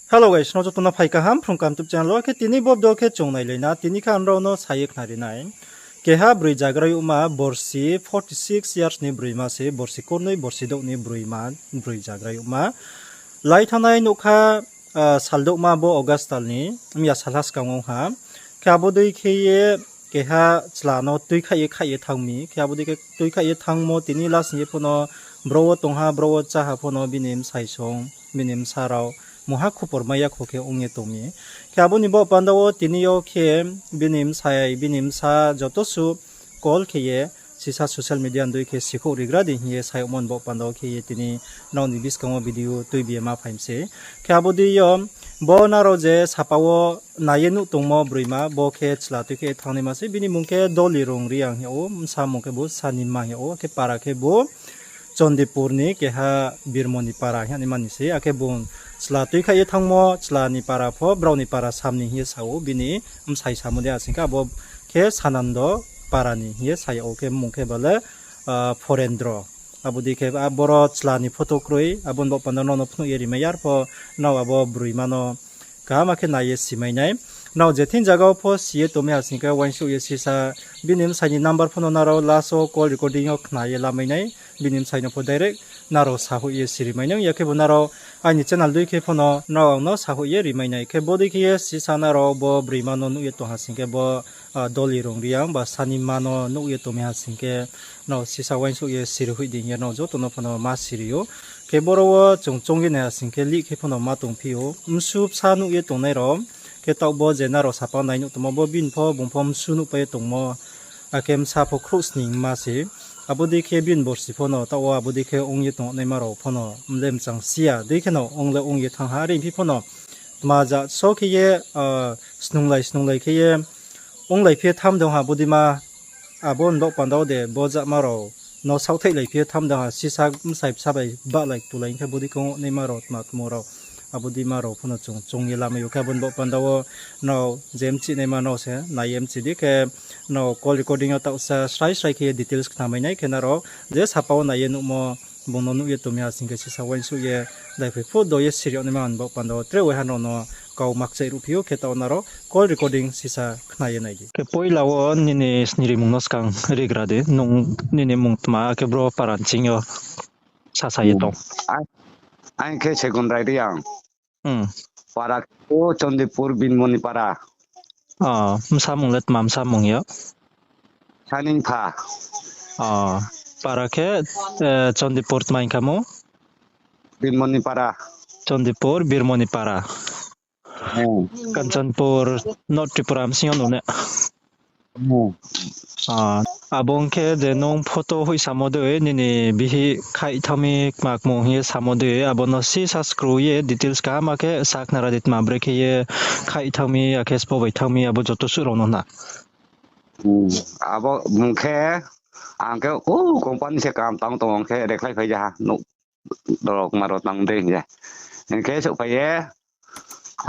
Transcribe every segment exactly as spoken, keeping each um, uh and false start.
Hello guys, no joto no phai kaham Phrung Kaham YouTube channel wo. Khe tini bo video khe chung nailai na, tini khe ang nrao no sa ye khnari nai. Keha broi jagra youhma, borsi forty six years ni broima se, borsi kurnoi, borsi douh ni broima, broi jagra youhma. Lai thanngnai nougkha, ah, sal douhma bo August tal ni, mya salha skang ong ha. Khe abo dei khe ye keha chla no tuikhaih ye khaih ye thanng mi. Khe abo dei khe tuikhaih ye thanngmo tini last ni ye pho no bro wo tong ha, bro wo chá ha pho no bini bsai song, bini bsa rao mungha khupor mai ya kho khe ong ye tong mi. Khe abo ni baoh panda wo tini yo khe bini bsai, bini bsa joto suh call khe ye sisa social media ni dei khe sikhouh rigra di hing ye sayagmo ni baoh panda wo khe ye tini nrao ni buskang wo video tuibi ye ma phai mi se. Khe abo dei yo bo nrao je sapa wo nai ye nuh tongmo broima, bo khe chla tuikhaih ye thanngnaima se, bini mung khe Dolirung Reang hing yag ou, bsa mung khe bo Sanima hing yag ou, khe para khe bo Chondipur ni keha Birmoni para hing yag naima ni se, akhe bung chla tuikhaih ye thanngmo chla ni para pho brao ni para sam ni hing ye sa ou, bini bsai samo dei ha sing khe abo khe Sanando para ni hing ye sa yag ou, khe mung khe ba le, ah, Phorendro. Abo dei khe, ah, boro chla ni photo kroi, abo ni baoh panda nrao no phnuh ye rimai ya, arpho nrao abo broima no kaham khe nai ye simai nai. Nrao je thing zaga wo pho si ye tongmai ha sing khe uaingsouh ye sisa bini bsai ni number pho no nrao last wo call recording yo khna ye lamai nai, bini bsai no pho direct nrao sahoih ye sirimai nai, ya khe bo nrao aini channel dei khe pho no nrao ang no sahoih ye rimai nai. Khe bo dei khe ye sisa nrao bo broima no nuh ye tong ha sing khe bo, ah, Dolirung Reang ba Sanima no nuh ye tongmai ha sing khe nrao sisa uaingsouh ye siri hoih di hing ye nrao joto no pho no ma siri ou. Khe boro wo chung choung ye nai ha sing khe lih khe pho no ma tongphi ou. Msu bsa nuh ye tongnai rao, khe taoh bo je nrao sapa nai nuh tongmo bo bini pho bung pho msu nuhpai ye tongmo, akhe bsa pho khrouh sning ma se. Abo dei khe bini borsi pho no taoh wo abo dei khe ong ye tongnaima rao pho no mle mchang si ya dei khe no ong le ong ye thanng ha, are phi pho no tma ja so khe ye, ah, snunglai snunglai khe ye onglai phi ye tham dong ha, abo dei ma abo ni baoh panda wo de bo jama rao no saohthaihlai phi ye tham dong ha, sisa bsai bsa bai bahlai tulai hing khe abo dei khe ongnaima rao tma tmo rao, abo dei ma rao pho no chung choung ye lamai ou. Khe abo ni baoh panda wo nrao je mchihnaima nrao se nai ye mchi di, khe nrao call recording yo taohsa srai srai khe ye details khnamai nai, khe nrao je sapa wo nai ye nuhmo bung no nuh ye tongmai ha sing khe sisa uaingsouh ye daiphai phuh do ye siri yag naima ni baoh panda wo tre waiha nrao no kau makchaih ruhphi ou, khe taoh nrao call recording sisa khna ye nai di. Khe poila wo nini snirimung no skang rigra di, nung nini mung tma, akhe bro para ni ching yo sasa ye tong. Ang, ang khe Segun Rai Reang. Hmm. Para khe Chondipur Birmoni para. Ah, bsa mung le tma bsa mung yo? Saningpha. Ah, para khe, eh, Chondipur tma hing kha mo? Birmoni para. Chondipur Birmoni para. Hmm. Kanchanpur, North Tripura bsing yo no ne? Hmm. Ah, abo ong khe je nung photo hoihsamo dei, nini bihih khaih thanng mi kma kmung hing ye samo dei, abo no sisa skru ye details kaham khe sakhnari di, tma bre khe ye khaih thanng mi, akhe sbo bai thanng mi, abo joto suh rao no na. Hmm. Abo bung khe, ang khe, o, company se kam tang tong, ang khe rekhlai phai ja ha, nouh dorok ma rao tang dei hing ye. Hing khe souhphai ye,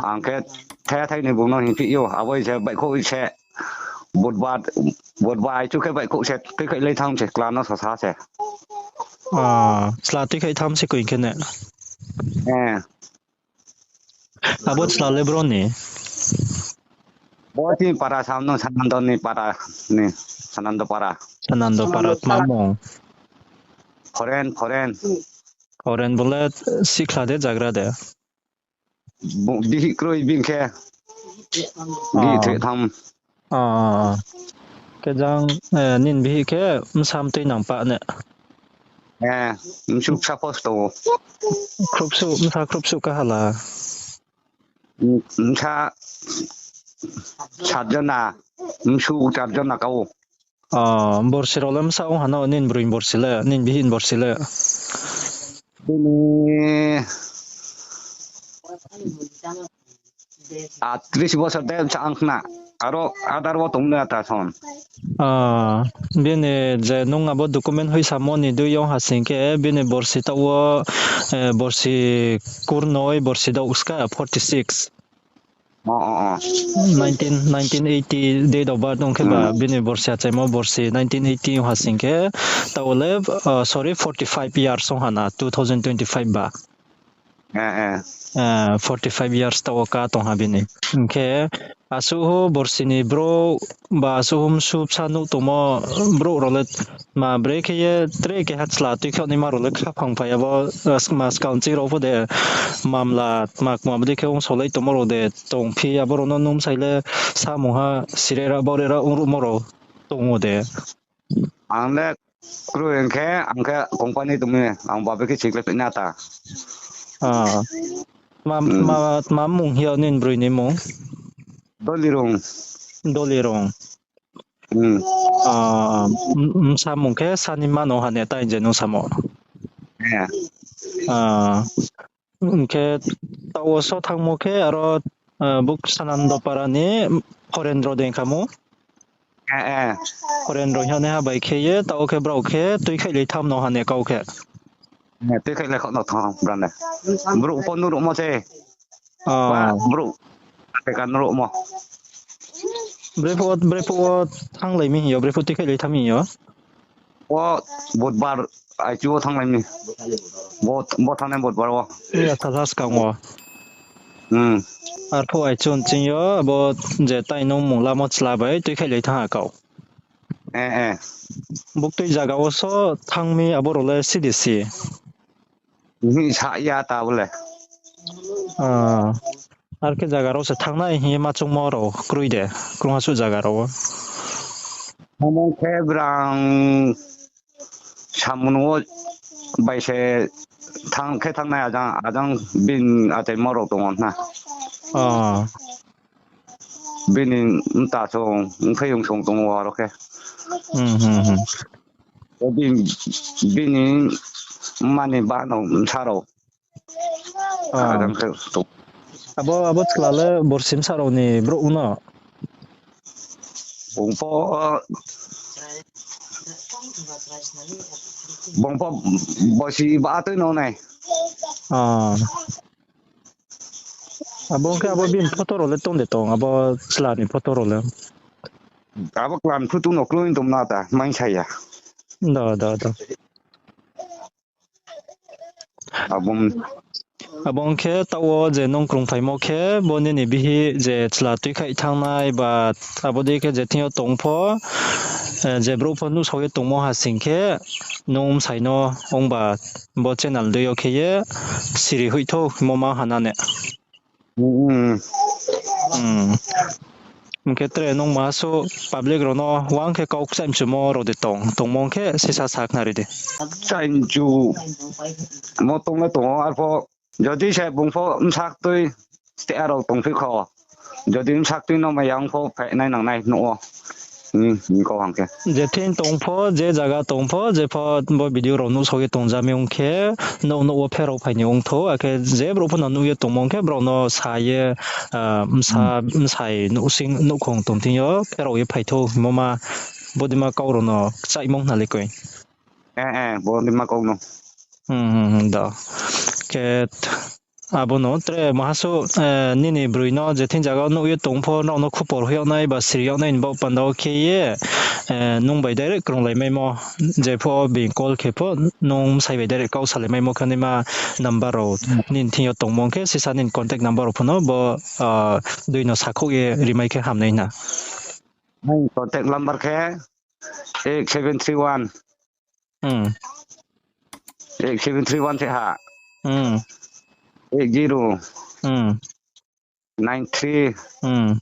ang khe thai thai ni bung no hingphi ou, abo se baihkhouh se, Budbar, Budbar aichu khe baihkhouh se, tuikhaih lai thanng se, kla no sasa se. Ah, chla tuikhaih tham se koi khe ne? Eh. Abo chla le bro ni? Bo chini para sam no, Sanando ni para ni, Sanando para. Sanando para tma mung? Foreign, foreign. Foreign bo le sikhla de, jagra de? Bihih kroi bini khe. Bihih thoi tham. Ah. Khe jang, eh, nini bihih khe bsa mtui nang pa ne? Eh, msu bsa pho tong ou. Khrupsuh, bsa khrupsuh kaha la? Bsa sat jona, msu char jona ka ou. Ah, borsi rao le bsa ong ha no, nini broi ni borsi le, nini bihih ni borsi le? Bini atris bosor de bsa ong khna. Aro adar wo tong le ata son. Ah, bini je nung abo document hoihsamo ni dui ong ha sing khe, bini borsi taoh wo, eh, borsi kurnoi, borsi douh ska, forty six. Oh, oh, oh. Nineteen, nineteen eighty date of birth ong khe ba, hmm, bini borsi achaimo borsi nineteen eighty ong ha sing khe, taoh le, uh, sorry, forty five years ong ha na, two thousand twenty five ba. Eh, eh. Eh, forty five years taoh wo ka tong ha bini. Hing khe asuh ho borsi ni brouh ba asuh ho msu bsa nuh tongmo brouh rao le ma bre khe ye tre keha chla tuikhaoh naima rao le khaphang phai abo, eh, ma skang ching rao pho de mamla ma kma bodei khe ongsolai tongmo rao de tong phi abo rao no nung bsai le samung ha sire ra baure ra ong ruhmo rao tong ou de. Ang le kroi hing khe, ang khe company tong mi, ang babi khe sikle pina ta. Ah. Ma, Hmm. ma, ma mung hing yo nini broi ni mung? Dolirung. Dolirung. Hmm. Ah, m-, msa mung khe sani mano hane tai je nung samo. Eh. Ah. Hing khe taoh wo so thanngmo khe aro, ah, buk Sanando Para ni Horendro dei kha mo? Eh, eh. Horendro hing nai ha bai khe ye, taoh khe brao khe tuikhaihlai tham no hane kau khe. Eh, tuikhaihlai khaoh no thanng brao le. Brouh pho nuh ruhmo se. Ah. Ba, brouh. Ate ka nuh ruhmo. Brephuh wo, brephuh wo thannglai mi hing yo, brephuh tuikhaihlai tham hing yo. O, Budbar, aichu wo thannglai mi. Bo, bo thanngnai Budbar wo. Iya, salha skang wo. Hmm. Arphuh aichu nching yo, abo je tai nung mung lamo chla bai tuikhaihlai thanng ha kau. Eh, eh. Buktui zaga wo so thanng mi abo rao le sidi si. Ni sa ya ta bo le. Ah, ar khe zaga rao se thanngnai hing ye ma choungmo rao kroi de, krungha suh zaga rao wo. Thanngmo khe brang samung wo bai se thanng khe thanngnai ajang, ajang bin achaimo rao tong ou na. Ah. Bini mta song, mphai ong song tong ou aro khe. Hmm, hmm, hmm. Bini, bini mma ni ba no bsa rao. Ah. Ajang khe tong. Abo, abo chla le borsi bsa rao ni brouh no? Bung pho, bung pho bosi ba tui no nai. Ah. Abo khe abo bini photo rao le tong de tong, abo chla ni photo rao le. Abo chla ni photo no kroi tong na ta, mai sa ya. Do, do, do. Abo, abo khe taoh wo je nung krungphaimo khe, bo nini bihih je chla tuikhaih thanngnai ba, abo dei khe je thing yo tong pho, eh, je brouh pho nuhsao ye tongmo ha sing khe, nung bsai no ongba bo channel dei yo khe ye siri hoih thou hingmo ma ha na ne. Hmm. Hing khe tre nung ma suh public rao no uang khe kau kchaimchumo rao de tong, tongmo khe sisa sakhnari di. Kchaimchumo tong le tong ou, arpho jodi se bung pho bsaktui ste rao tongphi kho, jodi bsaktui no maya ong pho phainai nangnai nuh ou. Hmm, hing kau hang khe. Je thing tong pho, je zaga tong pho, je pho bo video rao nuhsao ye tongja mi ong khe, nouh nouh wo pherao phai ni ong thou, akhe je brouh pho no nuh ye tongmo ong khe, brao no sa ye, ah, bsa, bsai nuhsing, nouhkhong tong thing yo pherao ye phai thou hingmo ma, bodeima kau rao no kchaihmo hna le koi. Eh, eh, bodeima kau no. Hmm, hmm, hmm, do. Khe, abo no tre maha suh, eh, nini broi no je thing zaga wo nuh ye tong pho, nrao no khupor hoih yag nai ba siri yag nai ni baoh panda wo khe ye, eh, nung bai direct krunglai maimo, je pho being call khe pho, nung bsai bai direct kau salai maimo khe naima number rao nini thing yo tongmo khe, sisa nini contact number rao pho no bo, ah, dui no sakhouh ye rimai khe hamnai hna. Aini contact number khe eight seven three one. Hmm. Eight seven three one se ha. Hmm. Eight zero. Hmm. Nine three. Hmm.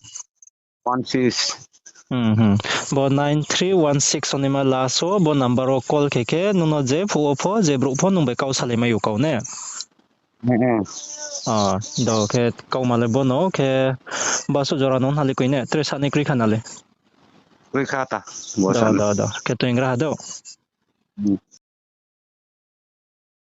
One six. Hmm, hmm. Bo nine three one six onima last wo bo number wo call khe khe nung no je phuh wo pho, je brouh pho nung bai kau salai mai ou kau ne? Hmm, hmm. Ah, do khe kauma le bo no khe basuh jora no hnali koi ne, tre sani kroi kha na le. Kroi kha ta, bo Do, sani. do, do. Khe toingra ha do. Hmm.